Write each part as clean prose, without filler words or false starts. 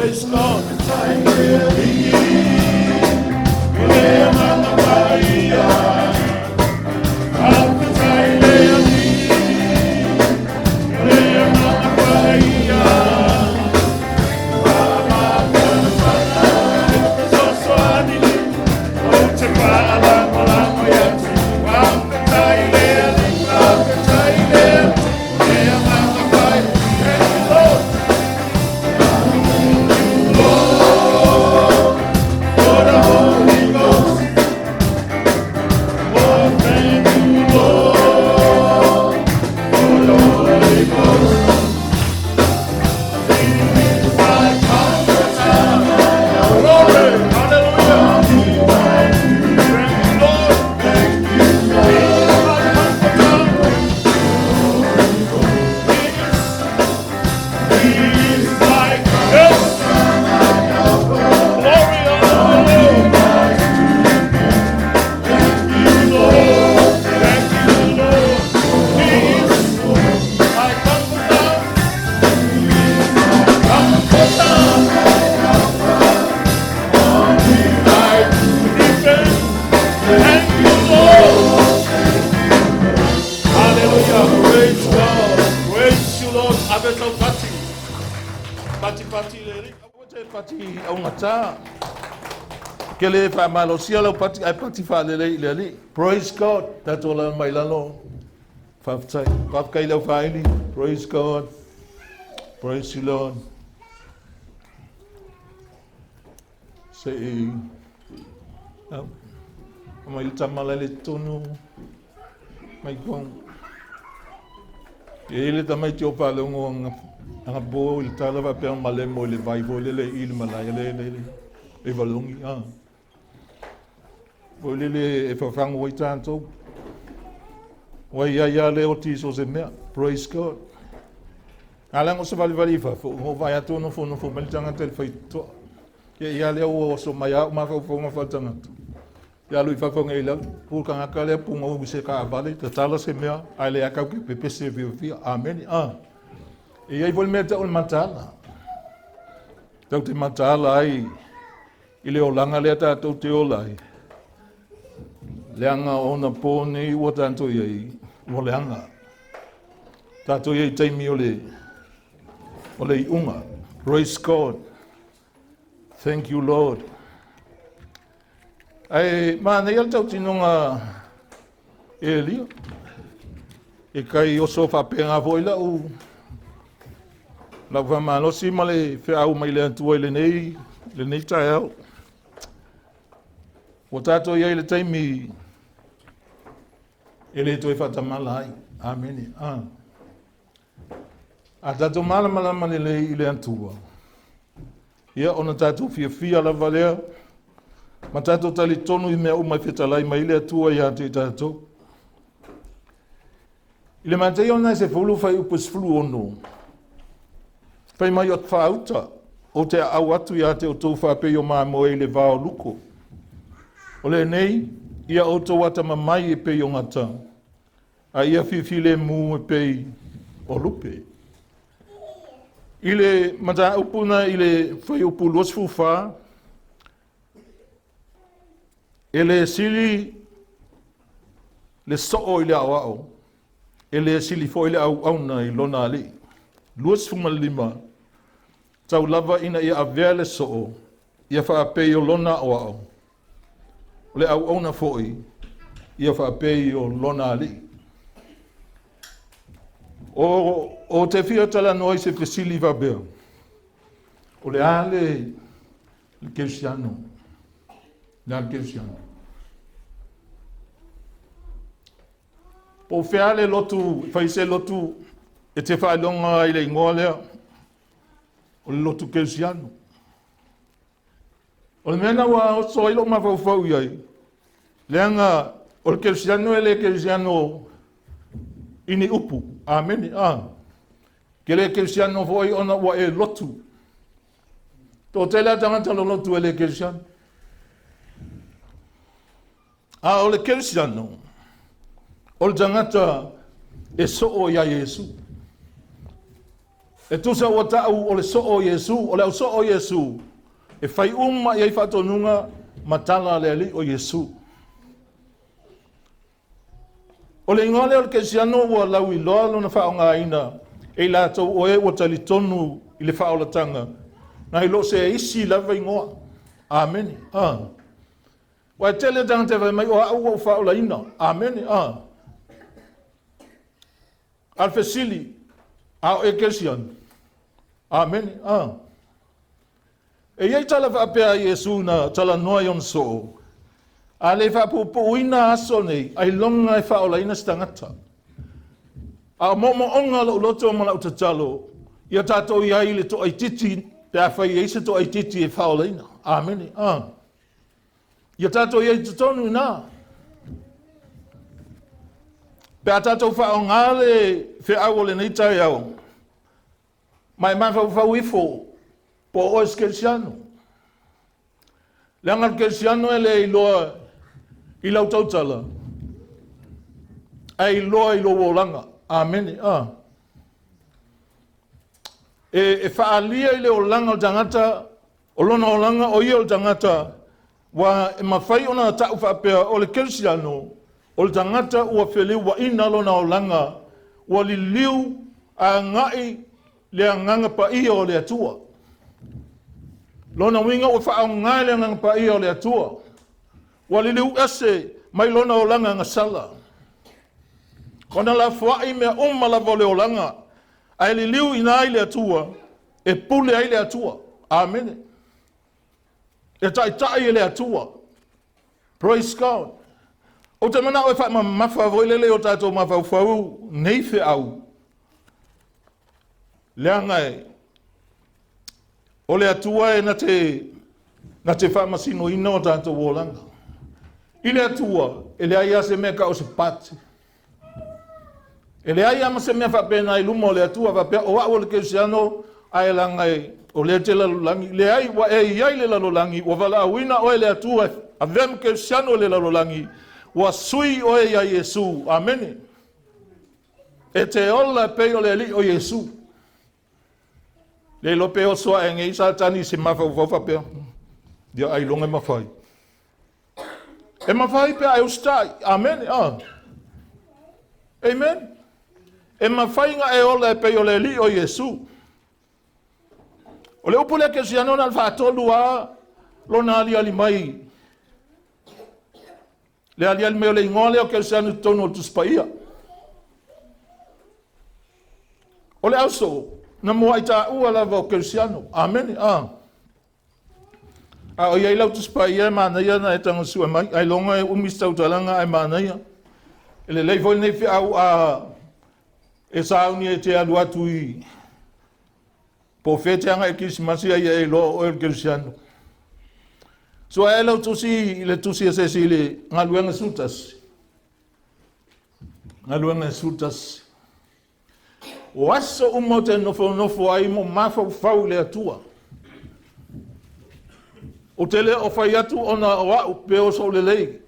Praise God. Hallelujah. Praise God. Praise you, Lord. Ave tau pati. Pati pati le ri. Aua te pati augata. Ke le faamalosia lau pati ae pati faalelei i le Alii. Praise God. Tatou alala mai lalo. Faafetai. Faafetai i lau faaili. Praise God. Praise you, Lord. Se i mai le tama la le tonu mai kong. E i le tamaiti o faalogo anga po i le tala faapea ma le mo i le vai foi lele i le malae le le le e valogi a. Foi lele e fafago ai tatou. Ua iai lava le oti i so o se mea. Praise God. A leaga o se valivali i fafo, ua ou vaai atu o nofonofo mai le tagata i le faitotoa. Ia ia lea ua oso mai a au mafaufauga faaletagata. Ia alu i fafo nei lau pu tagata lea pugou i se taavale, tatala se mea, ae le akau ke pepese fiafia. Amene. A. E iai foi le mea tau o le mataala. Tau te mataala ai i le olaga lea tatou te ola ai. Leaga ona po nei ua tatou i ai, ua leaga. Tatou i ai i taimi o le, o le iuga. Praise God. Thank you, Lord. Ae manaia le tautinoga Elia. E kai oso faapena foi lau lau faamalosi ma le feau mai le Atua i lenei lenei taeao. Ua tatou i ai i le taimi e le toe faatamala ai. Amene. Ah. A tatou malamalama lelei i le Atua, ia ona tatou fiafia lava lea ma tatou talitonu i mea uma e fetalai mai le Atua ia te i tatou. I le Mataio na se fulu fai upu 16, fai mai o faauta, o te aau atu ia te outou faapei o mamoe i le vao luko. O lenei, ia outou atamamai e pei o gata, a ia filemu e pei o lupe. I le mataupu na i le fuaiupu 24, e le sili le soo i le aoao, e le sili foi le auauna i lona alii. 25, tau lava ina ia avea le soo, ia faapei o lona aoao, o le auauna foi, ia faapei o lona alii. O, o te fia talanoa i se fesili faapea, o le a le, le kerisiano? Le a le kerisiano? Po o fea le lotu, fai se lotu e te faailoga ai le igoa lea, o le lotu kerisiano. O le mea na ua oso ai lou mafaufau i ai, leaga o le kerisiano e le kerisiano i ni upu. Amene. A. Ke le kerisiano foi ona ua e lotu. Toatele a tagata lolotu e le kerisiano. A o le kerisiano, o le tagata e soo iā Iesu. E tusa ua ta'u o le So'o o Iesu, o le au So'o o Iesu, e fai uma i ai faatonuga ma tala a le Alii o Iesu. O le igoa lea o le Kerisiano ua lauiloa lona faaaogaina e i latou o e ua talitonu i le faaolataga, nai lo se isi lava igoa. Amene. A. Ua e tele tagata e fai mai, o au ua ou faaolaina. Amene. A. A o le fesili, a o e Kerisiano? Amene. A. E i ai tala faapea a Iesu na talanoa i ona soo, a le faapuupuuina aso nei, ailoga e faaolaina se tagata. A o moomooga o lou loto ma lau tatalo, ia tatou i ai i le toaitiiti, pe afai e i ai se toaitiiti e faaolaina. Amene. A. Ia tatou i ai i totonu i ina. Pe a tatou faaaoga le feau o lenei taeao, ma e mafaufau ifo po o oe se Kerisiano. Leaga o le Kerisiano e le iloa i lau tautala, ae iloa i lou olaga. Amene. A. E faaalia i le olaga o le tagata O lona olaga o ia o le tagata ua e mafai ona ta'u faapea o le Kerisiano, o le tagata ua feliuaina lona olaga, ua liliu aga'i le Agaga Paia o le Atua. Lona uiga ua faaaoga le Agaga Paia o le Atua, ua liliu ese mai lona olaga gasala. Ona lafoa'i mea uma lava o le olaga, ae liliu ina i le Atua, e pule ai le Atua. Amene. E taitai e le Atua. Praise God. Ou te manao e faamamafa foi lele i o tatou mafaufau nei feau, leaga e o le Atua e na te na te faamasinoina o tatou olaga. I le Atua, e leai lava se mea e tau o se pati. E leai lava ma se mea faapena i luma o le Atua faapea o au o le Kerisiano ae leaga o lea e te lalolagi. Leai, ua e i ai i le lalolagi, ua valaauina oe e le Atua e avea ma Kerisiano i le lalolagi, ua sui oe ia Iesu. Amene. E te ola e pei o le Alii o Iesu. Le iloa pe oso ae nei Satani i se mafaufau faapea, ia ailoga e mafai. E mafai pe a e usitai. Amene. Ah. Amen. E mafai na e ola e pei o le Alii o Iesu. O le upu lea Kerisiano na o le faatolu lava lona aliali mai. Le aliali mai o le igoa lea o Kerisiano i totonu o le Tusi Paia. O le ausoo, na muai taua lava o Kerisiano. Amene. Ah. A o i ai lau Tusi Paia e manaia na e tago sue mai, ailoga e umi se tautalaga ae manaia. E lelei foi lenei feau a e sauni e te alu atu i po o fea e te agai i Kerisimasi a ia e iloa o oe o le Kerisiano. Sue lau tusi i le tusi a se isi i le Galuega 11. Galuega 11. O aso uma ou te nofonofo ai mo mafaufau i le Atua. Ou te le o fai atu ona o au pe o sou lelei.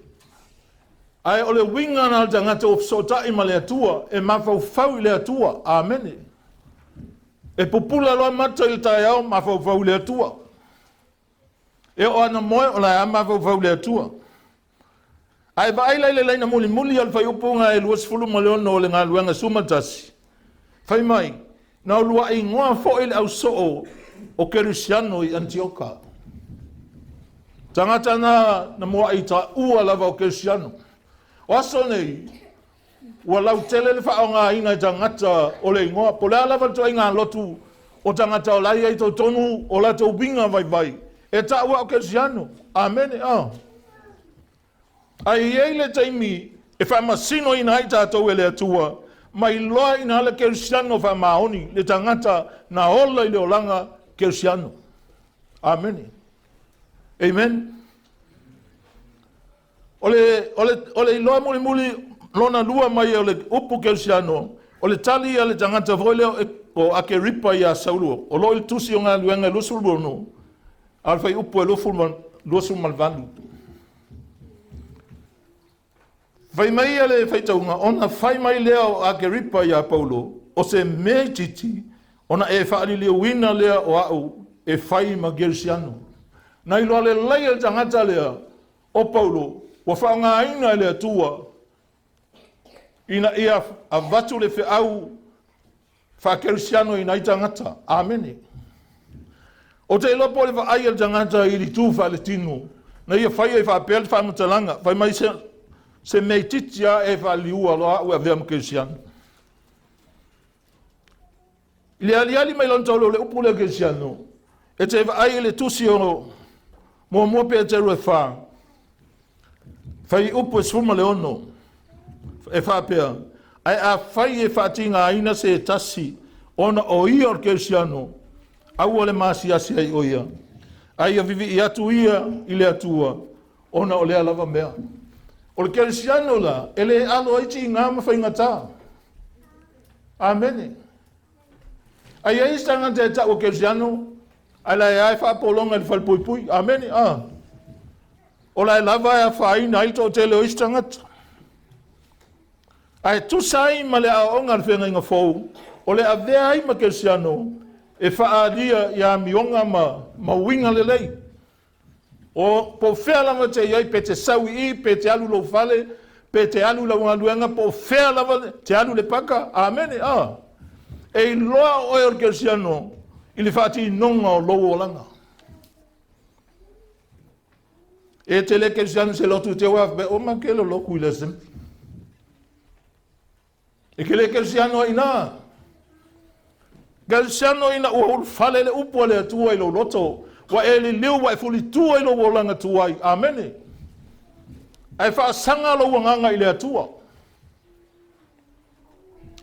Ae o le uiga na o le tagata ua fesootai ma le Atua, e mafaufau i le Atua. Amene. E pupula loa mata i le taeao, mafaufau i le Atua. E oo ana moe, o la e a mafaufau i le Atua. Ae vaai la i le laina mulimuli o le fuaiupu e 26 o le Galuega 11, fai mai, na uluai igoa foi le ausoo o Kerisiano i Anitioka. Tagata na na muai taua lava o Kerisiano. O aso nei, ua lautele le faaaogaina e tagata o le igoa, po o le a lava le ituaiga lotu o tagata o la e i ai i totonu o latou uiga vaivai, e taua o Kerisiano. Amene. A. Ae i ai le taimi e faamasinoina ai tatou e le Atua, ma iloa ina le Kerisiano faamaoni, le tagata na ola i le olaga Kerisiano. Amene. Amen. O le, o le, o le iloa mulimuli lona lua mai o le upu Kerisiano, o le tali a le tagata foi lea o Akeripa iā Saulo, o lo o i le tusi o Galuega e 26, a o le fuaiupu e 28. Fai mai ia le faitauga, ona fai mai lea o Akeripa iā Paulo, o se mea itiiti, Ona e faaliliuina lea o au e fai ma Kerisiano. Na iloa lelei e le tagata lea o Paulo ua faaaogaina e le Atua ina ia avatu le feau faakerisiano i nai tagata. Amene. Ou te iloa po o le vaai a le tagata i le itu faaletino na ia faia i faapea le faamatalaga, fai mai se mea itiiti lava e faaliliua loa au e avea ma kerisiano. I le aliali mai lona taule o le upu lea kerisiano, e te vaai i le tusi o muamua Peteru e 4, fuaiupu e 16, e faapea, ae afai e faatigaina se tasi ona o ia o le kerisiano, aua le masiasi ai o ia, a ia vivii atu ia i le Atua ona o lea lava mea. O le kerisiano la, e le alo ai tiga ma faigata. Amene. Ae i ai isi tagata e tau o kerisiano, ae la e lava e faapologa i le falepuipui. Amene. Ah. O la e lava e afaina ai le toatele o isi tagata. Ae tusa ai ma le aoaoga a le feagaiga fou, o le avea ai ma kerisiano e faaalia i amioga ma uiga lelei. O po o fea lava te i ai, pe te sau i i, pe te alu i lou fale, pe te alu i lau galuega, po o fea lava te alu i le paka. Amene. Ah. E iloa oe o le kerisiano i le faatinoga o lou olaga. E te le kerisiano se lotu te ua pe o ma ke lo loku i le assembly. E ke le kerisiano ai nā. Kerisiano ina ua ulufale le upu a le Atua i lou loto, ua e liliu ua e fulitua i lou olaga tuai. Amene. Ae faasaga lou agaga i le Atua.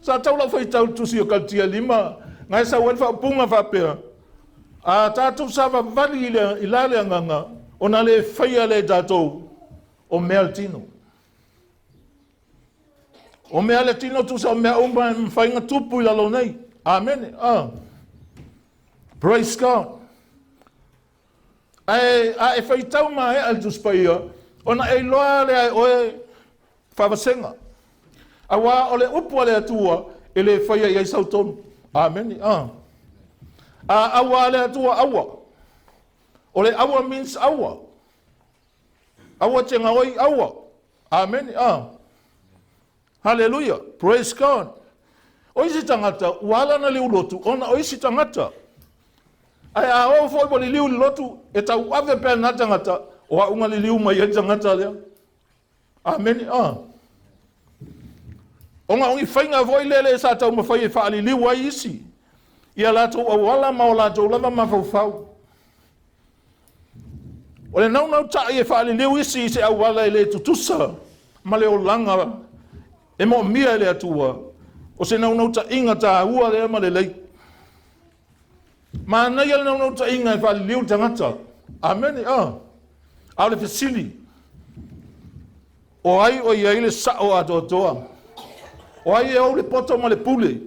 Sa tau lau faitau i le tusi o Kalatia 5, na e sau ai le faaupuga faapea, a tatou savavali i la le agaga, ona le faia lea e tatou o mea a le tino. O mea a le tino tusa o mea uma e mafai ona tupu i lalo nei. Amene. Ah. Praise God. Ae a e faitau maea i le Tusi Paia, ona e iloa lea e oe faavasega. Aua o le upu a le Atua e le faia i ai sau tonu. Amene. Ah. A aua a le Atua, aua. O le aua means aua. Aua te gaoi, aua. Amene. Ah. Haleluia. Praise God. O isi tagata, ua ala ona liu lotu, ona o isi tagata. Ae a oo foi ua liliu i le lotu, e tauave pea lena tagata, o au na liliu mai ai le tagata lea. Amene. Ah. Ona o ni faiga foi lele sa taumafai e faaliliu ai isi i a latou auala ma o latou lava mafaufau. O le naunautai e faaliliu isi i se auala e le tutusa ma le olaga e moomia e le Atua, o se naunautaiga taua lea ma lelei. Manaia le naunautaiga e faaliliu le tagata. Amene. Ah. A o le fesili, o ai o i ai le sao atoatoa? O ai e ou le poto ma le pule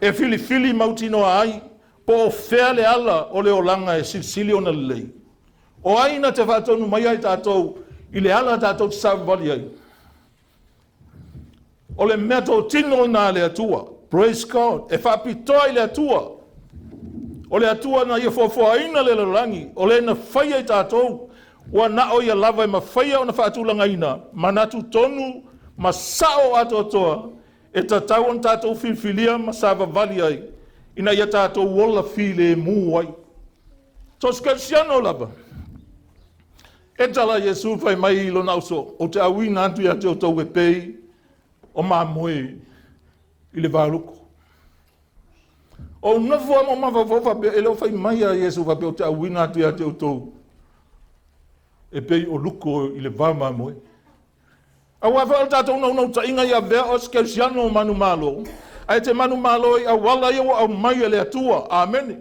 e filifili mautinoa ai po o fea le ala o le olaga e silisili ona lelei? O ai na te faatonu mai ai tatou i le ala tatou te savavali ai? O le mea totino lena a le Atua. Praise God. E faapitoa i le Atua. O le Atua na ia foafoaina le lalolagi, o le na faia i tatou, ua na o ia lava e mafaia ona faatulagaina manatu tonu ma sao atoatoa e tatau ona tatou filifilia ma savavali ai ina ia tatou ola filemu ai. So se kerisiano lava. E tala Iesu fai mai i lona auso, ou te auina atu ia te outou e pei o mamoe i le valuku. Ou nofo lava ma ou mafaufau faapea, e le o fai mai a Iesu faapea ou te auina atu ia te outou e pei o luko i le va mamoe. Aua foi o le tatou naunautaiga ia avea oe se kerisiano manumalo, ae te manumalo i auala ia ua aumai e le Atua. Amene.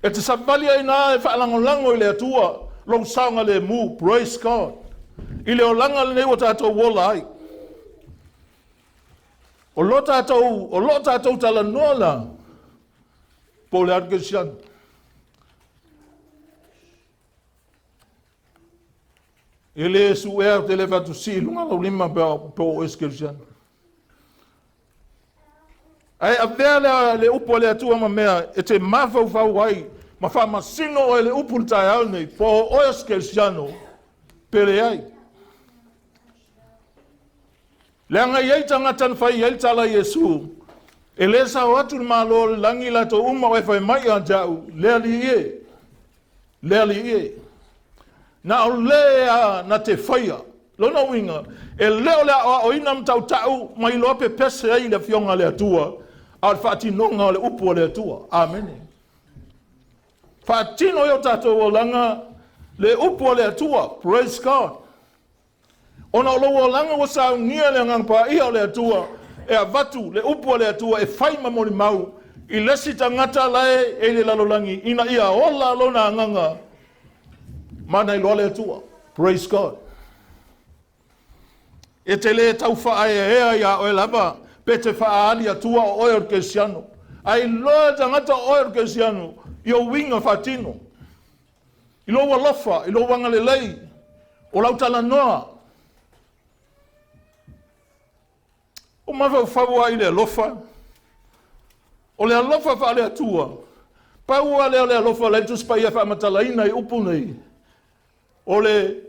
E te savali ai nā e faalagolago i le Atua lou saogalemu. Praise God. I le olaga lenei ua tatou ola ai. O lo tatou, o lo tatou talanoa la, po o le a le kerisiano. E le suea, ou te le fai atu sii i luga lau lima pe o oe se kerisiano. Ae avea le upu a le Atua ma mea e te mafaufau ai ma faamasino oe i le upu i le taeao lenei, po o oe o se kerisiano pe leai. Leaga e i ai tagata na fai i ai le tala a Iesu, e le sao atu i le Malo o le lagi i latou uma o e fai mai ia te au, Le Alii e, le Alii e. Na o le a na te faia. Lona uiga, e le o le aoaoina ma tautau ma iloa pepese ai le Afioga a le Atua, a o le faatinoga o le upu a le Atua. Amene. Faatino i o tatou olaga le upu a le Atua. Praise God. Ona o lou olaga ua saunia e le Agaga Paia o le Atua e avatu le upu a le Atua e fai ma molimau i le isi tagata la e i le lalolagi ina ia ola lona agaga ma na iloa le Atua. Praise God. E te le tau faaeaea iā oe lava pe te faaali atua o oe o le kerisiano. Ae iloa e le tagata o oe o le kerisiano i ou uiga faatino. I lou alofa, i lou agalelei, o lau talanoa. Ua mafaufau lava i le alofa. O le alofa faale-Atua, pau lava lea o le alofa o la e Tusi Paia e faamatalaina i upu nei, o le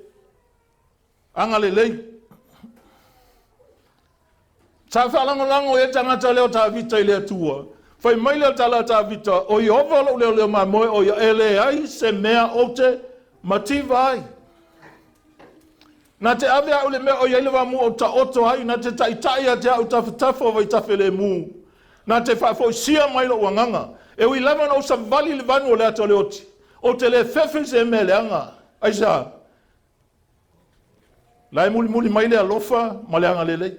agalelei. Sa faalagolago i ai le tagata lea o Tavita i le Atua. Fai mai lea o le tala a Tavita, O Ieova lou leoleo mamoe o ia, e leai se mea ou te mativa ai. Na te ave au i le mea o i ai le vamu ou taoto ai, na te taitai ia te au i tafatafa o vaitafe lemu. Na te faafoisia mai lou agaga. E ui lava ina ou savali i le vanu o le ata o le oti, ou te le fefe i se mea leaga. Aisea? La e mulimuli mai le alofa ma le agalelei.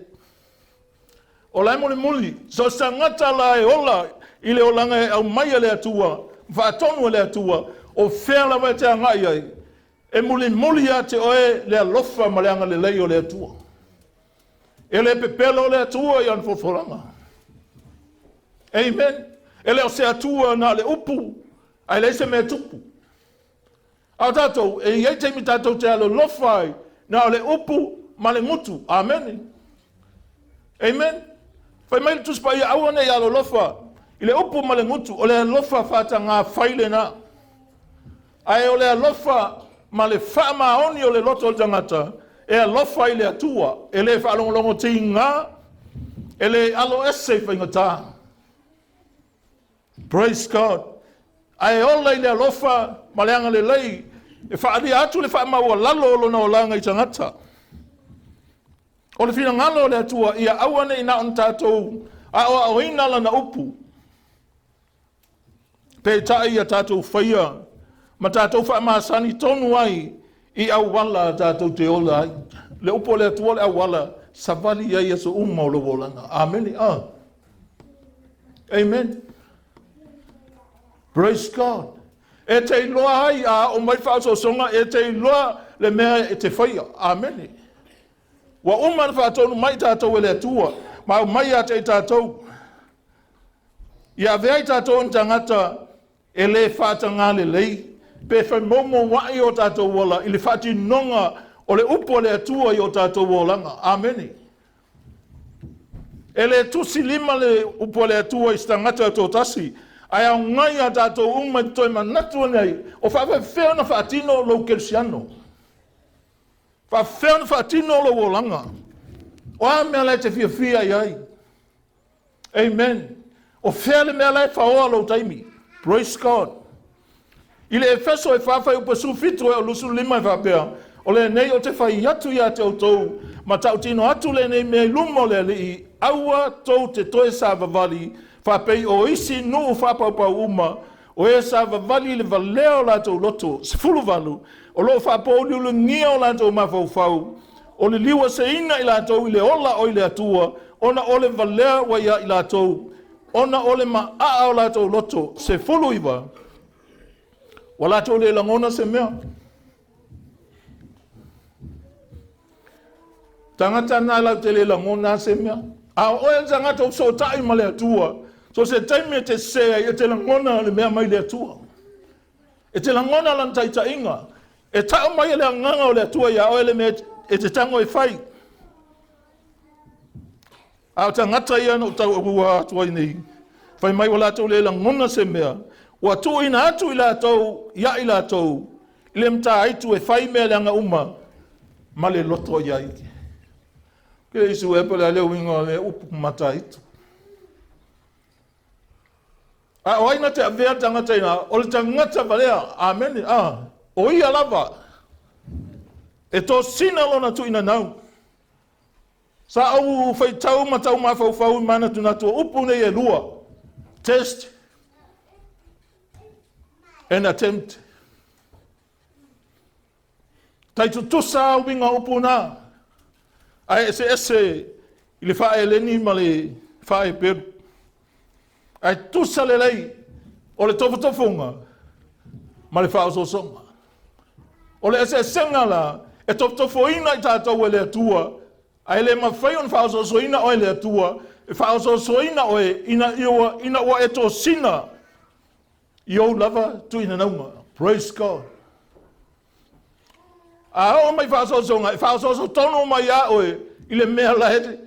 O la e mulimuli, so o se tagata la e ola i le olaga e aumai e le Atua, faatonu e le Atua, o fea lava e te agai ai, e mulimuli ia te oe le alofa ma le agalelei o le Atua. E le pepelo le Atua i ana folafolaga. Amen. E le o se Atua na o le upu, ae leai se mea e tupu. A o tatou, e i ai taimi tatou te alolofa ai, na o le upu ma le gutu. Amene. Amen. Fai mai le Tusi Paia, aua ne i alolofa i le upu ma le gutu, o le alofa faatagā fai lena. Ae o le alofa ma le faamaoni o le loto o le tagata, e alofa i le Atua, e le faalogologo tiga, e le aloese i faigata. Praise God. Ae ola i le alofa ma le agalelei e faaalia atu le faamaualalo o lona olaga i tagata. O le finagalo o le Atua ia aua ne i na ona tatou aoaoina lana upu, peitai ia tatou faia ma tatou faamasani tonu ai i auala tatou te ola ai. Le upu o le Atua o le auala savali ai aso uma o lou olaga. Amene. Ah. Amen. Praise God. E te iloa ai a o mai faaosoosoga, e te iloa le mea e te faia. Amene. Ua uma ona faatonu mai tatou e le Atua, ma aumai ia te i tatou. Ia avea ai tatou ni tagata e le faatagā lelei, pe femoumoua'i o tatou ola i le faatinoga o le upu a le Atua i o tatou olaga. Amene. E le tusi lima le upu a le Atua i se tagata e toatasi, ae aoga ia tatou uma i te toe manatu ane ai, o faafefea ona faatino lou kerisiano? Faafefea ona faatino lou olaga? O a mea la e te fiafia i ai? Amen. O fea le mea la e faoa lou taimi? Praise God. I le Efeso e 4 fuaiupu 17 e o 25 e faapea, O lenei ou te fai atu ia te outou, ma tautino atu lenei mea i luma o le Alii, aua tou te toe savavali faapei o isi nuu faapaupau uma, o e savavali i le valea o latou loto, 18, o lo o faapouliuligia o latou mafaufau, o le liuaseina i latou i le ola o i le Atua, ona o le valea ua ia i latou, ona o le maaa o latou loto, 19, ua latou le lagona se mea. Tagata na latou te le lagona se mea. A o oe le tagata ua fesootai ma le Atua, so o se taimi e te sese ai, e te lagona le mea mai le Atua. E te lagona lana taitaiga. E tau mai e le agaga o le Atua iā oe le mea e te tago e fai. A o tagata ia na ou taualua atu ai nei, Fai mai ua latou le lagona se mea, ua tuuina atu i latou ia i latou i le mataitu e fai mea leaga uma ma le loto i ai. Ke isu e pele le uiga o le upu mataitu. A o ai na te avea le tagata ina, o le tagata valea. Amene. A, o ia lava e tosina lona tuuina nau. Sa ou faitau ma tau mafaufau i manatunatu o upu nei e lua. Test and attempt. Tai tutusa uiga o upu na. Ae eseese i le faaeleni ma le faaeperu. Ae tusa lelei o le tofotofoga ma le faaosoosoga. O le eseesega la e tofotofoina i tatou e le Atua, ae le mafai ona faaosoosoina oe e le Atua, e faaosoosoina oe ina ua e tosina i ou lava tuuinanauga. Praise God. A oo mai faaosoosoga, e faaosooso tonu mai ia oe i le mea la e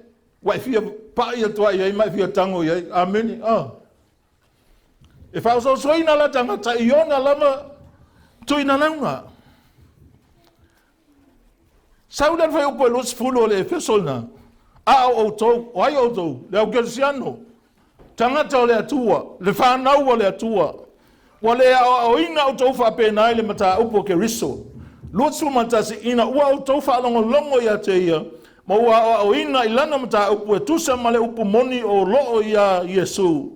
ua e fia pai atu ai ai ma e fia tago i ai. Amene. Ah. E faaosoosoina la tagata i ona lava tuuinanauga. Sau le fuaiupu e 20 o le Efeso lena. A o outou, o ai outou? Le au kerisiano, tagata o le Atua, le fanau o le Atua. Ua le aoaoina outou faapena i le mataupu o Keriso. 21, ina ua outou faalogologo ia te ia, ma ua aoaoina i lana mataupu e tusa ma le upu moni o loo ia Iesu,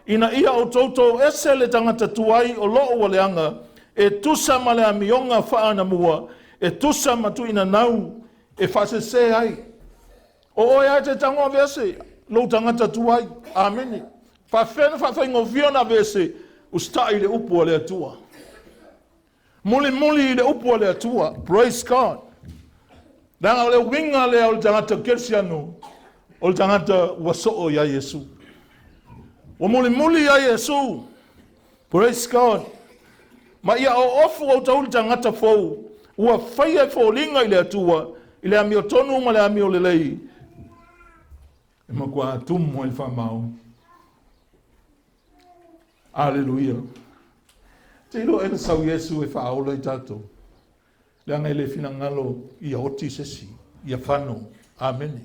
ina ia outou toese le tagata tuai o loo ua leaga, e tusa ma le amioga faanamua, e tusa ma tuuinanau e faasese ai. O oe ai te tago aveese lou tagata tuai. Amene. Faafefea ona faafaigofie ona aveese? Usitai i le upu a le Atua. Mulimuli i le upu a le Atua. Praise God. Leaga o le uiga lea o le tagata kerisiano, o le tagata ua soo ia Iesu. Ua mulimuli ia Iesu. Praise God. Ma ia oofu outou le tagata fou, ua faia e foliga i le Atua, i le amiotonu ma le amio lelei, e matua tumu ai le faamaoni. Aleluia. Te iloa e le sau Iesu e faaola i tatou. Leaga e le finagalo ia oti se isi, ia fano. Amene.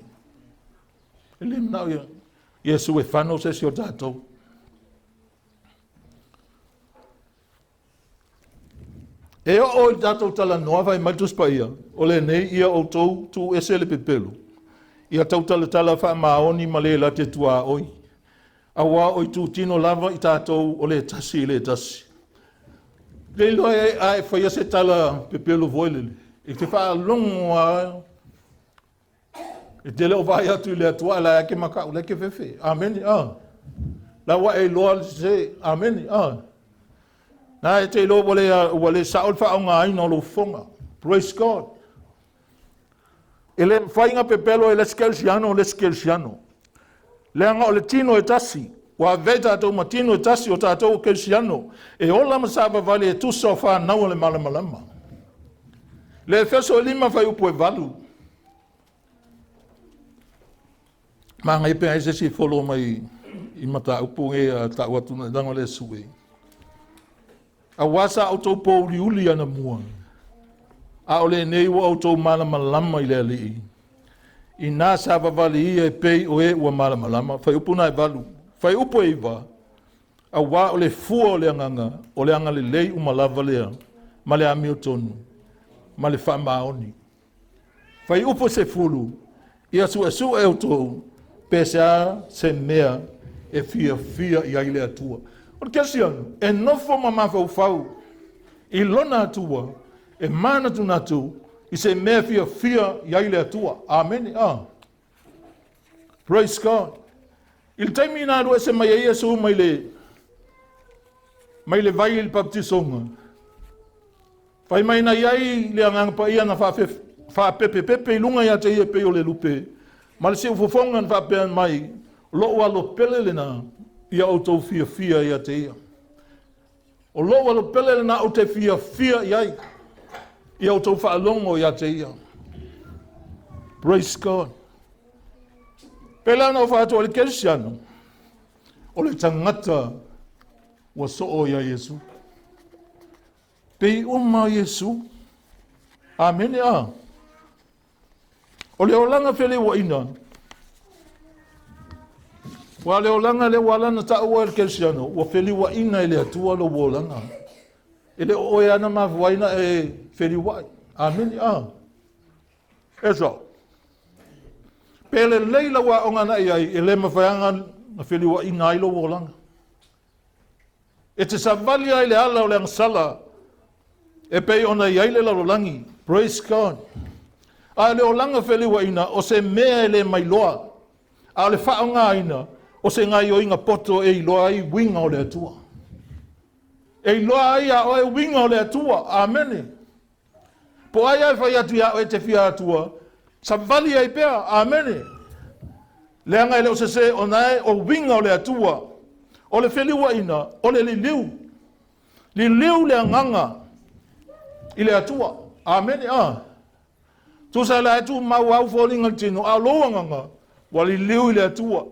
E le manao ia Iesu e fano se isi o tatou. E oo i tatou talanoa fai mai le Tusi Paia, o lenei ia outou tuuese le pepelo, ia tautalatala faamaoni ma le la te tuaoi, auā o itutino lava i tatou o le tasi i le tasi. Le iloa e a e faia se tala pepelo foi lele, e te faalogo lava E te le o vaai atu i le Atua, ae la e ke makau, la e ke fefe. Amene. Ah. La ua e iloa le sese. Amene. Ah. Na e te iloa ua le sao le faaaogaina o lou fofoga. Praise God. E le mafai ona pepelo e le isi kerisiano le isi kerisiano. Leaga o le tino e tasi. Ua avea tatou ma tino e tasi o tatou o kerisiano. E ola ma savavali e tusa o fanau o le malamalama. Le Efeso 5 fuaiupu e 8. Magaia pe ai se isi e follow mai i mataupu nei a tau atu na leaga o le sue. Auā sa outou pouliuli anamua, a o lenei ua outou malamalama i le Alii. Inā savavali ia e pei o e ua malamalama. Fuaiupu na e 8. Fuaiupu e 9. Auā o le fua o le agaga, o le agalelei uma lava lea, ma le amiotonu, ma le faamaoni. Fuaiupu 10, ia suesue outou pe se a se mea e fiafia i ai le Atua. O le kerisiano, e nofo ma mafaufau i lona Atua, e manatunatu i se mea fiafia i ai le Atua. Amene. Ah. Praise God. I le taimi na alu ese mai ai Iesu mai le vai i le baptisoga, fai mai na iai le agaga paia na faapepepepe i luga ia te ia pei o le lupe, ma le siufofoga na faapea mai, lou alo pele lena, ia outou fiafia ia te ia. O lou alo pele lena ou te fiafia i ai, ia outou faalogo ia te ia. Praise God. Pe la na o faatu o le kerisiano. O le tagata ua soo iā Iesu. Pei uma o Iesu. Amene a. O le olaga feleuaina, ua le olaga lea ua ala ona taua e le Kerisiano, ua feliuaina e le Atua lou olaga. E le o oe ana mafua ai na e feliuai. Amene a. E so. Pe lelei lau aoga na i ai, e le mafai ona feliuaina ai lou olaga. E te savali ai le ala o le agasala e pei ona i ai le lalolagi. Praise God. A le olaga feliuaina o se mea e le mailoa, a o le faaaogaina o se gaioiga poto e iloa ai uiga o le Atua. E iloa ai a oe uiga o le Atua. Amene. Po ai ai fai atu ia oe te fia Atua, savali ai pea. Amene. Leaga e le o sese ona e o uiga o le Atua. O le feliuaina, o le liliu. Liliu le agaga i le Atua. Amene. A. Tusa la e tu mau au foliga le tino, a lou agaga, ua liliu i le Atua.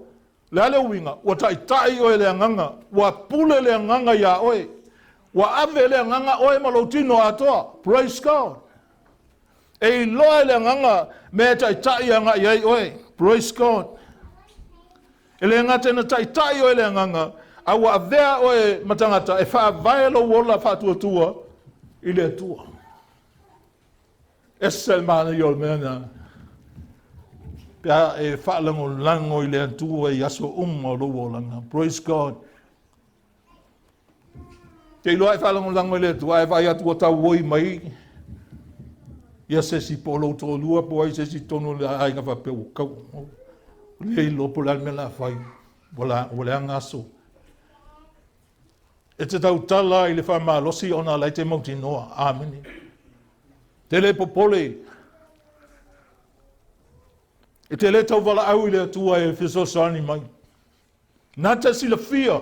Le a le uiga, ua taitai oe le agaga, ua pule le agaga iā oe. Ua ave le agaga oe ma lou tino atoa. Praise God. E iloa e le agaga mea e taitai agai ai oe. Praise God. E le gata ina taitai oe le agaga, a ua avea oe ma tagata e faavae lou ola faatuatua i le Atua. Ese le manaia o le mea na. Pe a e faalagolago i le Atua i aso uma o lou olaga. Praise God. Te iloa e faalagolago i le Atua, ae vaai atu ua tauoi mai ia se isi po o lou toalua po o ai se isi tonu o le aiga faapea ua kau. Le iloa po o le a le mea o le a fai. Ua leaga aso. E te tautala i le faamalosi ona la e te mautinoa. Amene. Te le popole. E te le tauvalaau i le Atua e fesoasoani mai. Na te silafia,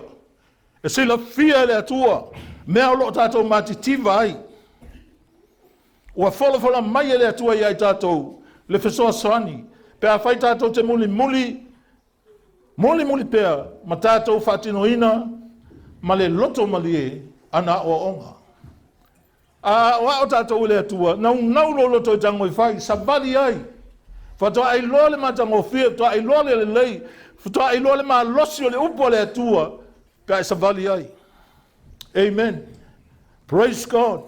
e silafia e le Atua mea o lo o tatou matitiva ai. Ua folafola mai e le Atua ia i tatou le fesoasoani, pe a fai tatou te mulimuli, mulimuli pea ma tatou faatinoina ma le loto malie ana aoaoga. A aoao tatou e le Atua, naunau lou loto e tago e fai, savali ai. Faatoa iloa le matagofie, faatoa iloa le lelei, faatoa iloa le malosi o le upu a le Atua, pe a e savali ai. Amen. Praise God.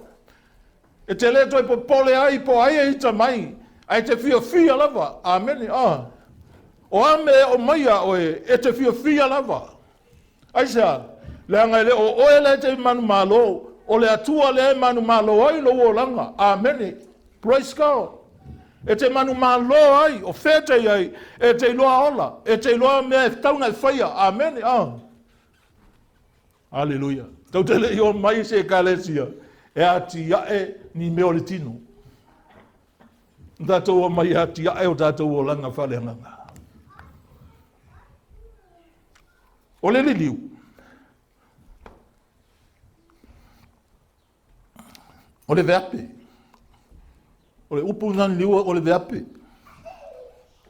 E te le toe popole ai po o ai e ita mai, ae te fiafia lava. Amene. Ah. O a mea e oo mai iā oe, e te fiafia lava. Aisea? Leaga e le o oe lea e te manumalo, o le Atua lea e manumalo ai lou olaga. Amene. Praise God. E te manumalo ai, o fea e te i ai, e te iloa ola, e te iloa mea e tatau ona e faia. Amene. Ah. Aleluia. Tou te le i o mai i se ekalesia e atiae ni mea o le tino. Na tatou o mai e atiae o tatou olaga faaleagaga. O le liliu, o le veape. O le upu lena liliu o le veape.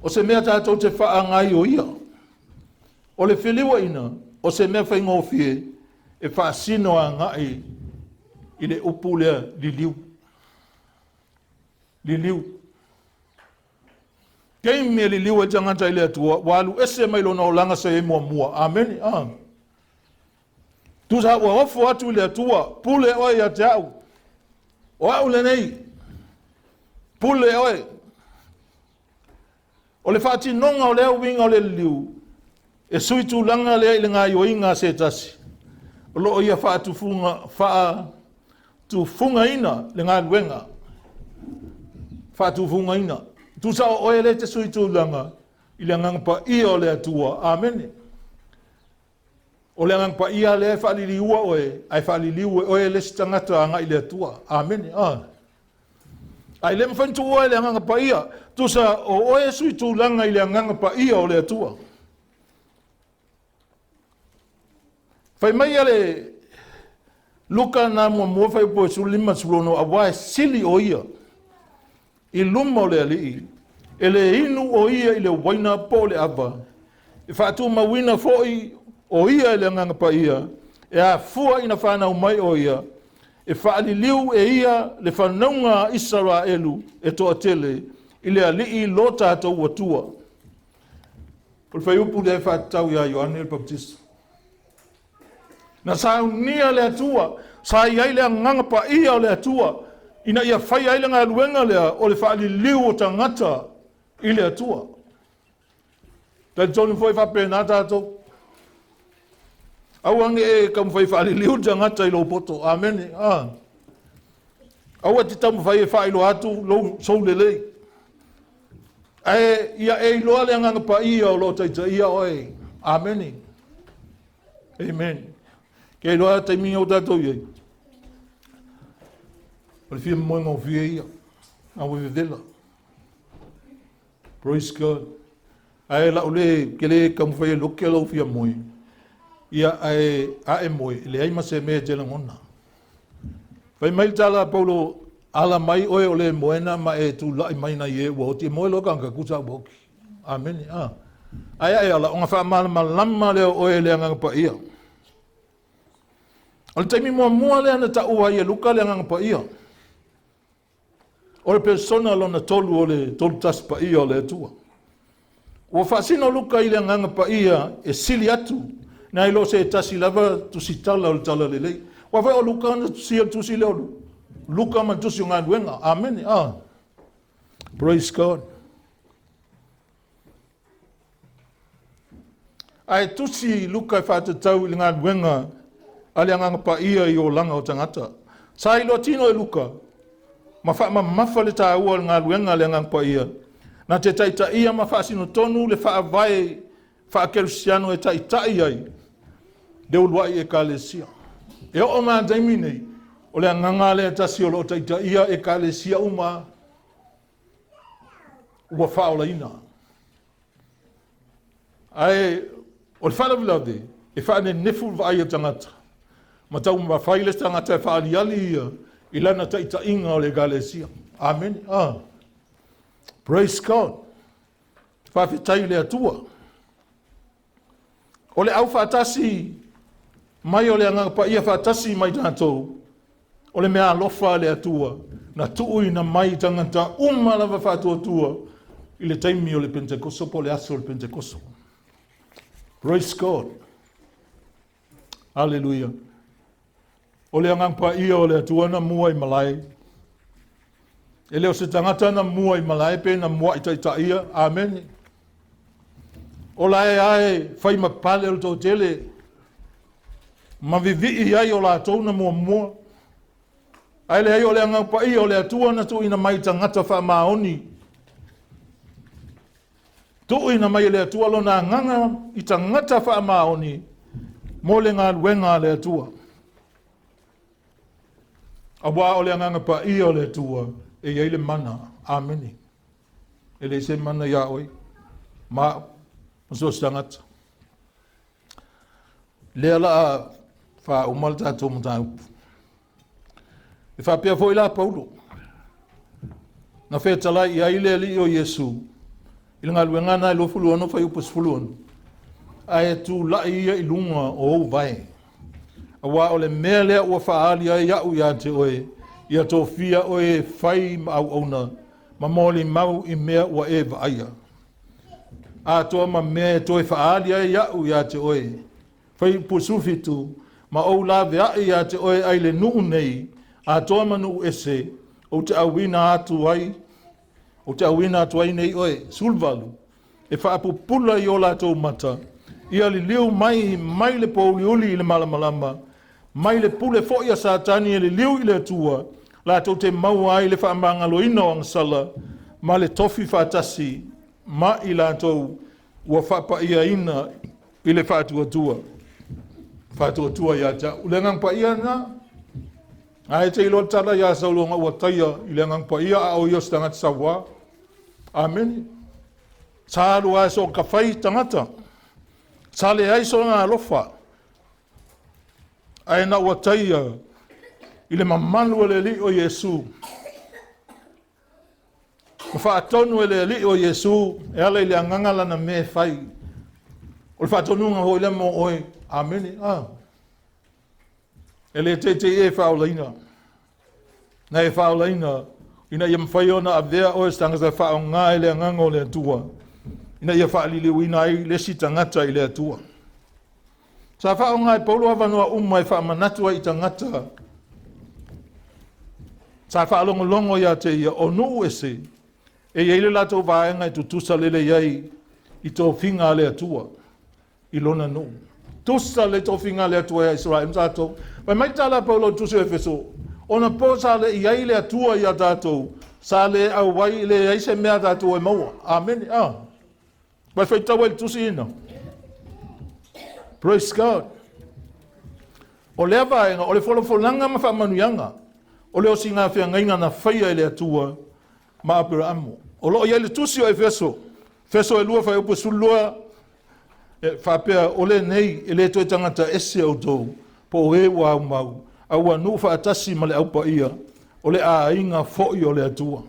O se mea tatou te faagaioia. O le feliuaina, o se mea faigofie e faasino agai i le upu lea liliu. Liliu. Taimi e liliu ai tagata i le Atua, ua alu ese mai lona olaga sa i ai muamua. Amene. Ah. Tusa ua ofo atu i le Atua, pule oe ia te au. O au lenei, pule oe. O le faatinoga o lea uiga o le liliu, e sui tulaga lea i le gaioiga a se tasi, o lo o ia faatufuga, faatufugaina le galuega. Faatufugaina. Tusa o oe lea e te sui tulaga i le Agaga Paia o le Atua. Amene. O le Agaga Paia lea e faaliliua oe, ae faaliliu e oe le isi tagata agai i le Atua. Amene. Ah. Ae le mafai ona tuua e le Agaga Paia, tusa o oe e sui tulaga i le Agaga Paia o le Atua. Fai mai ia le Luka na muamua fuaiupu e 15 16, aua e sili o ia i luma o le Alii, e le inu o ia i le uaina po o le ava, e faatumauina foi o ia e le Agaga Paia, e afua ina fanau mai o ia, e faaliliu e ia le fanauga a Isaraelu e toatele i le Alii lo tatou Atua. O le fuaiupu lea e faatatau ia Ioane le Pamatisa. Na saunia le Atua, sa i ai le Agaga Paia o le Atua, ina ia faia ai le galuega lea o le faaliliu o tagata i le Atua. Talitonu foi faapena tatou. Aua ne i e taumafai e faaliliu le tagata i lou poto. Amene. Ah. Aua te taumafai e faailoa atu lou sou lelei. Ae ia e iloa le Agaga Paia o lo o taitaia oe. Amene. Amen. Ke iloa taimi o tatou i ai. O le fia moe gofie ia. A ua vevela. Praise God. Ae lau le ke le taumafai e loke lou fia moe. Ia ae a e moe, leai ma se mea e te lagona. Fai mai le tala a Paulo, ala mai oe o le moena ma e tulai mai nai e ua oti. E moe loa tagata tusa ua oti. Amene. Ah. Ae a e ala, ona faamalamalama lea o oe e le Agaga Paia. O le taimi muamua lea na taua ai e Luka le Agaga Paia. O le persona lona tolu o le tolu tasi paia o le Atua. Ua faasino Luka i le Agaga Paia e sili atu nai lo se tasi lava tusitala o le Tala Lelei. Ua foi o Luka na tusia le tusi lea o Luka ma le tusi o galuega. Amene. Ah. Praise God. Ae tusi Luka e faatatau i le galuega a le Agaga Paia i olaga o tagata. Sa iloa tino e Luka ma faamamafa le taua o le galuega a le Agaga Paia, na te taitaia ma faasinotonu le faavae faakerisiano e taitai ai le uluai ekalesia. E oo mai le taimi nei, o le agaga lea tasi o lo o taitaia ekalesia uma ua faaolaina. Ae o le faalavelave e faanenefu le vaai a tagata ma taumafai le tagata e faaliali ia i lana taitaiga o le ekalesia. Amene. Ah. Praise God. Faafetai i le Atua. O le aufaatasi mai o le Agaga Paia faatasi mai tatou, o le mea alofa a le Atua, na tuuina mai i tagata uma lava faatuatua i le taimi o le Pentekoso po o le aso o le Pentekoso. Praise God. Aleluia. O le Agaga Paia o le Atua na mua i malae. E le o se tagata na mua i malae pe na mua'i taitaia. Amene. O la e ae fai ma pale o le toatele ma vivii ai o latou na muamua. Ae leai o le Agaga Paia o le Atua na tuuina mai i tagata faamaoni. Tuuina mai e le Atua lona agaga i tagata faamaoni mo le galuega a le Atua. Auā o le Agaga Paia o le Atua e i ai le mana. Amene. E leai se mana iā oe ma au ma so o se tagata. Lea la a faauma le tatou mataupu. E faapea foi la Paulo, na fetalai i ai le Alii o Iesu i le galuega na e 26 fuaiupu 16, ae tulai ia i luga o ou vae, auā o le mea lea ua faaali ai au ia te oe, ia tofia oe e fai ma auauna ma molimau i mea ua e vaaia, atoa ma mea e toe faaali ai au ia te oe. Fuaiupu 17, Ma ou laveai ia te oe ai le nuu nei, atoa ma nuu ese, ou te auina atu ai, ou te auina atu ai nei oe. 18, E faapupula i o latou mata, ia liliu mai mai le pōuliuli i le malamalama, mai le pule foi a Satani e liliu i le Atua, latou te maua ai le faamagaloina o agasala ma le tofi faatasi ma i latou ua faapaiaina i le faatuatua. Faatuatua ia te au. Le Agaga Paia lena. Ae te iloa le tala ia Saulo ona ua taia i le Agaga Paia a o ia o se tagata sauā. Amene. Sa alu lava e sootafai tagata. Sa leai sona alofa. Ae na ua taia i le mamalu o le Alii o Iesu. Ma faatonu e le Alii o Iesu e ala i le agaga lana mea e fai. O le faatonuga foi lea mo oe. Amene. Ah. E le teitei e faaolaina. Na e faaolaina ina ia mafai ona avea oe se tagata faaaoga i le agaga o le Atua, ina ia faaliliuina ai le isi tagata i le Atua. Sa faaaoga e Paulo avanoa uma e faamanatu ai i tagata sa faalogologo ia te ia o nuu ese e i ai le latou vaega e tutusa lelei ai i tofiga a le Atua i lona nuu. Tusa le tofiga a le Atua ia Israel ma tatou. Fai mai tala a Paulo i tusi o Efeso, ona po sa le i ai le Atua ia tatou, sa le auai le ai se mea tatou e maua. Amene. Ah. Vai faitau ai le tusi ina. Praise God. O lea vaega, o le folafolaga ma faamanuiaga, o le osiga feagaiga na faia e le Atua ma Aperamo. O lo o i ai le tusi o Efeso, Efeso e 2 fuaiupu 12, e faapea, o lenei e le toe tagata ese outou, po o e ua aumau, a ua nuu faatasi ma le aupaia, o le aiga foi o le Atua.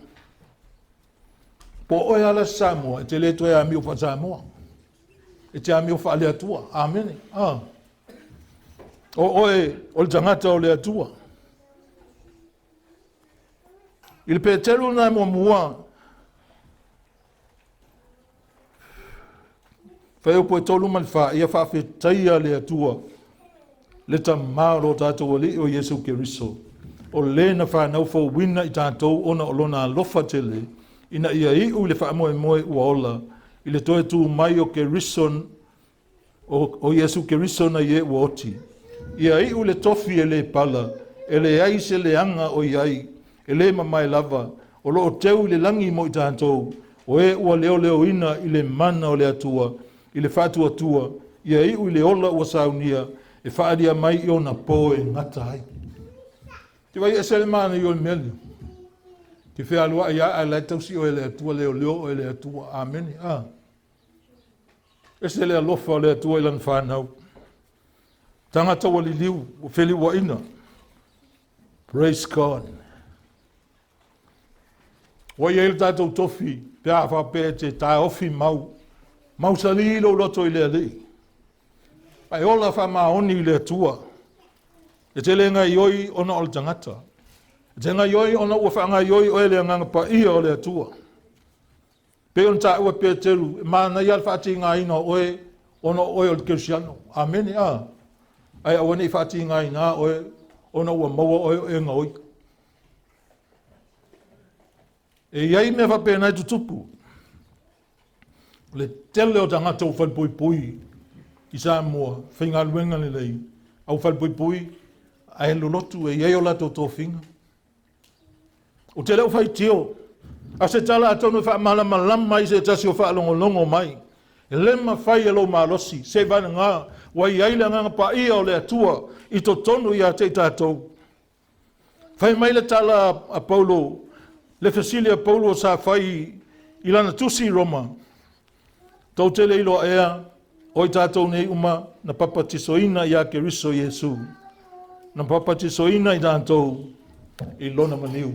Po o oe ala Samoa, e te le toe amio faa-Samoa. E te amio faale Atua. Amene. Ah. O oe o le tagata o le Atua. I le Peteru na muamua, fuaiupu e 3 ma le 4, ia faafetaia le Atua, le Tamā o lo tatou Alii o Iesu Keriso, o le na fanau fouina i tatou ona o lona alofa tele, ina ia iu i le faamoemoe ua ola, i le toe tu mai o Keriso, o Iesu Keriso na ie ua oti. Ia iu le tofi e le pala, e leai se leaga o i ai, e le mamae lava, o lo o teu i le lagi mo i tatou, o e ua leoleoina i le mana o le Atua, i le faatuatua, ia iu i le ola ua saunia, e faalia mai i ona po e gata ai. Te vai ese le mana i o le mea lea. Te fealuai ia a lai tausi o e le Atua, leoleo o e le Atua. Amene. Ah. Ese le alofa o le Atua i lana whanau. Tagata ua liliu, ua feliuaina. Praise God. Ua i ai le tatou tofi, pe a faapea e te taofi mau, mausali lou loto i le Alii. Ae ola faamaoni i le Atua. E te le gaioi ona o le tagata. E te gaioi ona ua faagaioi oe le agaga paia o le Atua. Pei ona taua Peteru, e manaia le faatigaina o oe ona o oe o le Kerisiano. Amene, a. Ae aua ne i faatigaina oe ona ua maua oe o e gaoi. E i ai mea faapena e tutupu. O le tele o tagata ua falepuipui i Samoa, faigaluega lelei, au falepuipui, ae lolotu e i ai o latou tofiga. Ou te le o faitio, a se tala atonu e faamalamalama ai se tasi o faalogologo mai. E le mafai e lou malosi, se vanaga, ua i ai le agaga paia o le Atua i totonu ia te i tatou. Fai mai le tala a Paulo, le fesili a Paulo sa fai i lana tusi i Roma, tou te le iloa ea, o i tatou nei uma na papatisoina ia Keriso Iesu, na papatisoina i tatou i lona maliu.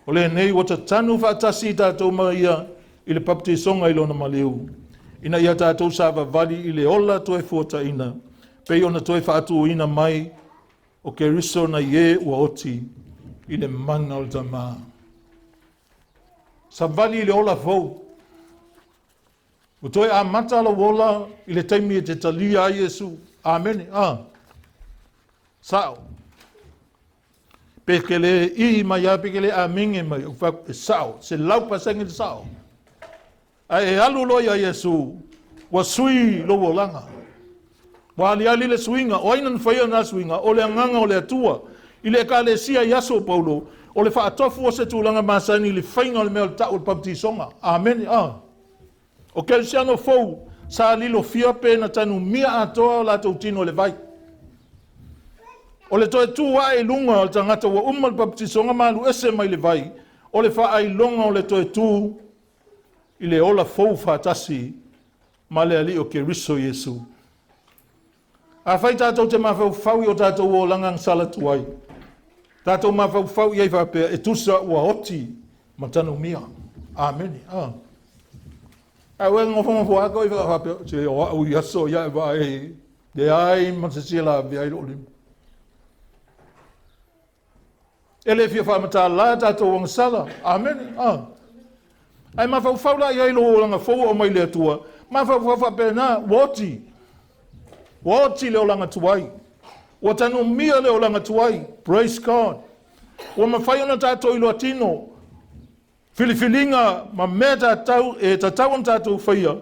O lenei ua tatanu faatasi i tatou ma ia i le papatisoga i lona maliu, ina ia tatou savavali i le ola toe fuataina, pei ona toe faatuina mai o Keriso na ie ua oti i le mana o le Tamā. Savali i le ola fou. Ua toe amata lou ola i le taimi e te talia ai Iesu. Amene. Ah. Sao. Pe ke le i mai a, pe ke le amenge mai. O fa e sao. 100% le sao. Ae e alu loa ia Iesu, ua sui lou olaga. Ua aliali le suiga, o ai na faia na suiga, o le agaga o le Atua. I le ekalesia i aso o Paulo, o le faatofu o se tulaga masani i le faiga o le mea o le tau o le papatisoga. Amene. Ah. O Kerisiano fou, sa lilofia pe na tanumia atoa o latou tino i le vai. O le toe tu ae i luga o le tagata ua uma le papatisoga ma alu ese mai le vai, o le faailoga o le toe tu i le ola fou faatasi ma le Alii o Keriso Iesu. Afai tatou te mafaufau i o tatou olaga na salatu ai, tatou mafaufau i ai faapea, e tusa ua oti ma tanumia. Amene. Ah. Ae ua e nofonofo lava koe faapea, se o au i aso ia e vaai ai, leai ma se isi e lavea ai lou lima. E le fia faamatala tatou agasala. Amene. Ah. Ae mafaufau la i ai lou olaga fou ua aumai le Atua, mafaufau faapena, ua oti. Ua oti le olaga tuai. Ua tanumia le olaga tuai. Praise God. Ua mafai ona tatou iloa tino filifiliga ma mea tatau, e tatau ona tatou faia,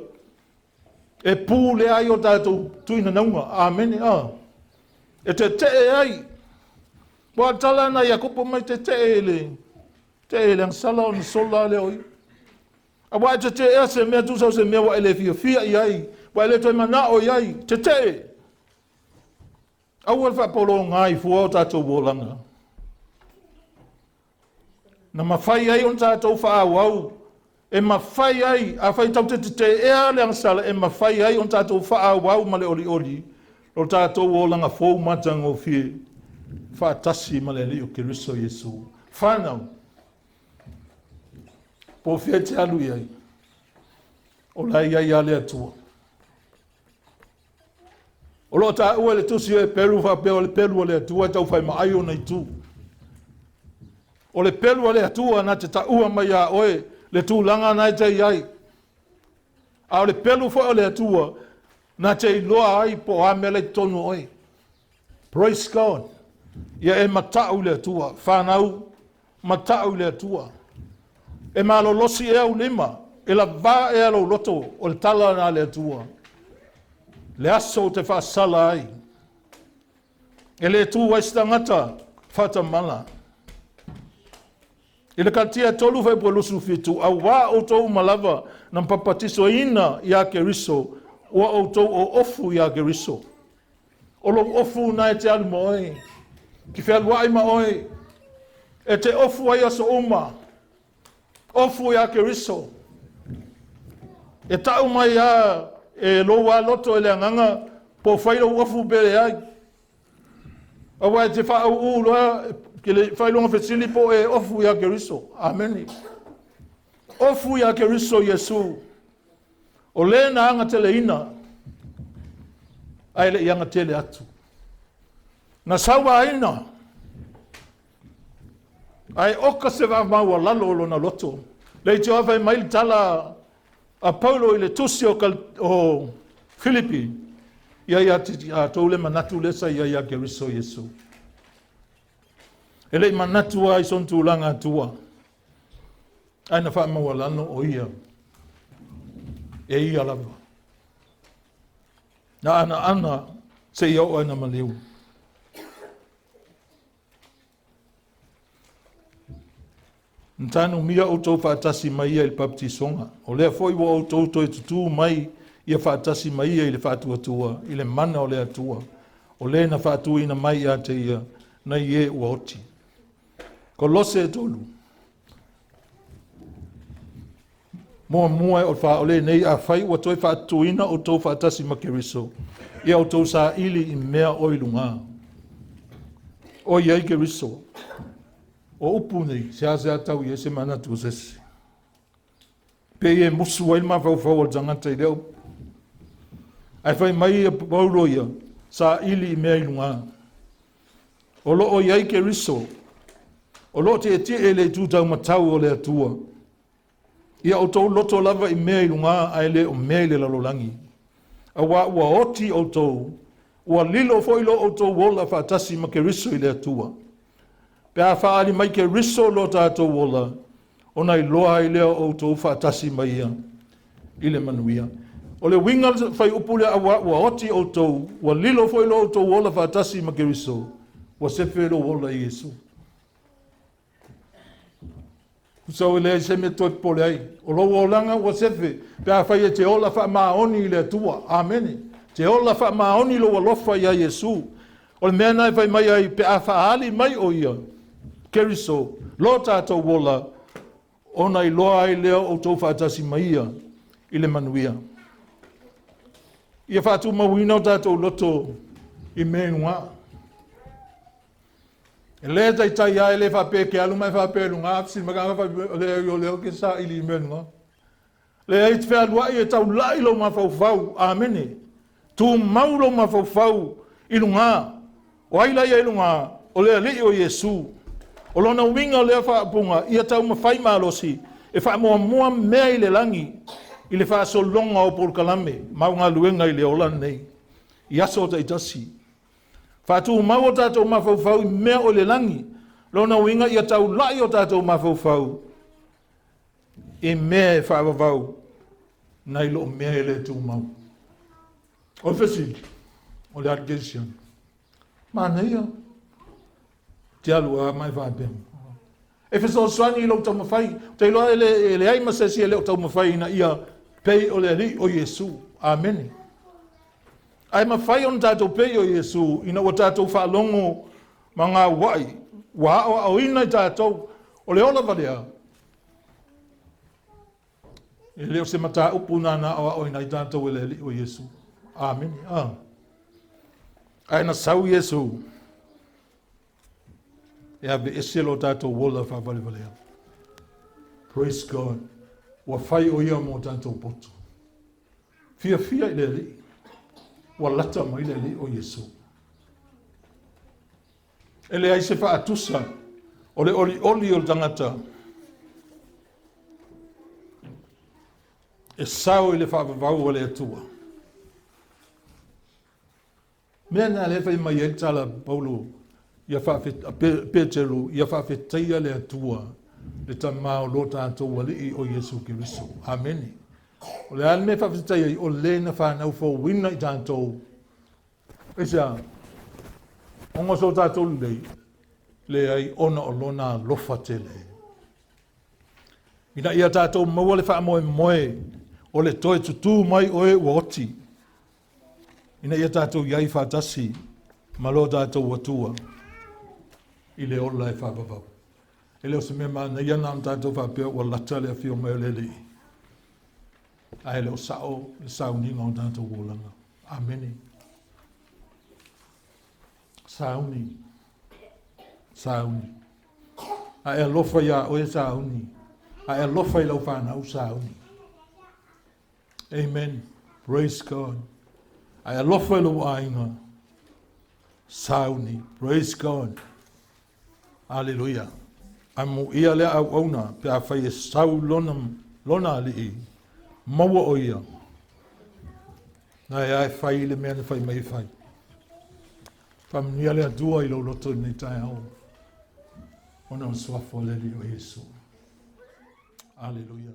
e pulea ai o tatou tuinanauga. Amene. Ah. E tetee ai. Ua tala na Iakopo mai tetee i le tetee i le agasala ona sola lea o ia. Aua e teteea se mea tusa o se mea ua e le fiafia i ai, ua e le toe manao i ai, tetee. Aua le faapologa i fua o tatou olaga. Na mafai ai ona tatou faaauau, e mafai ai, afai tatou te teteea le agasala, e mafai ai ona tatou faaauau ma le olioli lo tatou olaga fou matagofie faatasi ma le Alii o Keriso Iesu. Whanau, po o fea e te alu i ai, o la e i ai lava le Atua. O lo o taua i le tusi o Eperu faapea o le pelu a le Atua e taufai maai ona itu. O le pelu a le Atua na te taua mai iā oe le tulaga na e te i ai. A o le pelu foi o le Atua na te iloa ai po o a mea la i totonu o oe. Praise God. Ia e matau i le Atua. Whanau, matau i le Atua. E malolosi ea ou lima, e lavā ea lou loto, o le tala lena a le Atua. Le aso ou te faasala ai. E le tu ai se tagata faatamala. I le Kalatia 3 fuaiupu 27, auā outou uma lava na papatisoina iā Keriso, ua outou oofu iā Keriso. O lou ofu na e te alu ma oe, ki fealuai ma oe, e te ofu ai aso uma, ofu iā Keriso. E tau mai a e lou lava loto e le agaga po o fai lou ofu pe leai. Aua e te faauu loa ke le faailoga fesili po o e ofu iā Keriso. Amene. Ofu iā Keriso Iesu. O le na agateleina, ae le i agatele atu. Na sauaina, ae oka se vaamaualalo o lona loto. Le itioa fai mai le tala a Paulo i le tusi o, Kal o Filipi, ia ia te le manatu lea sa i ai ia Keriso Iesu. E le i manatu ai son tulaga atua. Ae na faamaualalo o ia e ia lava. Na anaana seia oo ai na maliu. Na tanumia outou faatasi ma ia i le baptisoga. O lea foi ua outou toe tutū mai ia faatasi ma ia i le faatuatua, i le mana o le Atua. O le na faatuina mai ia te ia, nai e ua oti. Kolose 3. Muamua o le faaole nei afai ua toe faatutuina outou faatasi ma Keriso, ia outou saili i mea o i luga. O i ai Keriso. O upu nei, seasea tau i ai se manatu o se isi. Pe e musu ai le mafaufau o le tagata i lea upu. Ae fai mai ia Paulo ia, saili i mea i luga. O lo o i ai Keriso, o lo o tietie i le itu taumatau o le Atua. Ia outou loto lava i mea i luga ae le o mea i le lalolagi. Auā ua oti outou, ua lilo foi lo outou ola faatasi ma Keriso i le Atua. Pe a faaali mai Keriso lo tatou ola, ona iloa ai lea o outou faatasi ma ia i le manuia. O le uiga o le fuaiupu lea auā ua oti outou, ua lilo foi lo outou ola faatasi ma Keriso, ua sefe lou ola i Iesu. Tusa o leai se mea toe popole ai. O lou olaga ua sefe, pe afai e te ola faamaoni i le Atua. Amene. Te ola faamaoni lou alofa iā Iesu. O le mea lena e fai mai ai, pe a faaali mai o ia, Keriso, lo tatou ola, ona iloa ai lea o outou faatasi ma ia i le manuia. Ia faatumauina o tatou loto i mea i luga. E le taitai lava, e le faapea e te alu ma e faapea i luga, fesili mai tagata faapea, o lea o lea ou te saili i mea i luga. Leai, e te fealuai e taulai lou mafaufau. Amene. Tumau lou mafaufau i luga. O ai la ia i luga? O le Alii o Iesu. O lona uiga o lea faaupuga, ia taumafai malosi e faamuamua mea i le lagi i le faasologa o polokalame ma au galuega i le ola lenei i aso taitasi. Faatumau o tatou mafaufau i mea o le lagi. Lona uiga ia taulai o tatou mafaufau i mea e faavavau nai lo mea e le tumau. O le fesili, o le a le kerisiano? Manaia, te alu a mai faapea. E fesoasoani i lou taumafai. Ou te iloa e leai ma se isi e le o taumafai ina ia pei o le Alii o Iesu. Amene. Ae mafai ona tatou pei o Iesu ina ua tatou faalogo ma gauai ua aoaoina i tatou o le ola valea. E le o se mataupu na na aoaoina ai tatou e le Alii o Iesu. Amene. Ah. Ae na sau Iesu e aveese lo tatou ola faavalevalea. Praise God. Ua fai o ia mo tatou poto. Fiafia i le Alii. Ua lata mai le Alii o Iesu. E leai se faatusa o le olioli o le tagata e sao i le faavavau a le Atua. Mea na lea fai mai ai le tala a Paulo ia Petero, ia faafetaia le Atua, le Tama o lo tatou Alii o Iesu Keriso. Amene. O le a le mea e faafetaia ai, o le na fanau fouina i tatou. Aisea? Ona o so tatou lelei, leai, ona o lona alofa tele. Ina ia tatou maua le faamoemoe o le toe tutū mai o e ua oti, ina ia tatou i ai faatasi ma lo tatou Atua i le ola e faavavau. E le o se mea manaia na ona tatou faapea ua lata le afio mai o le Alii, ae le o sao le sauniga o tatou olaga. Amene. Sauni. Sauni. A e alofa iā oe sauni. A e alofa i lau fanau sauni. Amen. Praise God. A e alofa i lou aiga. Sauni. Praise God. Aleluia. Amuia lea auauna pe a fai e sau lona, lona alii. Maua o ia. Na e ae fai le mea na fai mai e fai. Faamanuia le Atua i lou loto i lenei taeao. Ona o le suafa o le Alii o Iesu. Aleluia.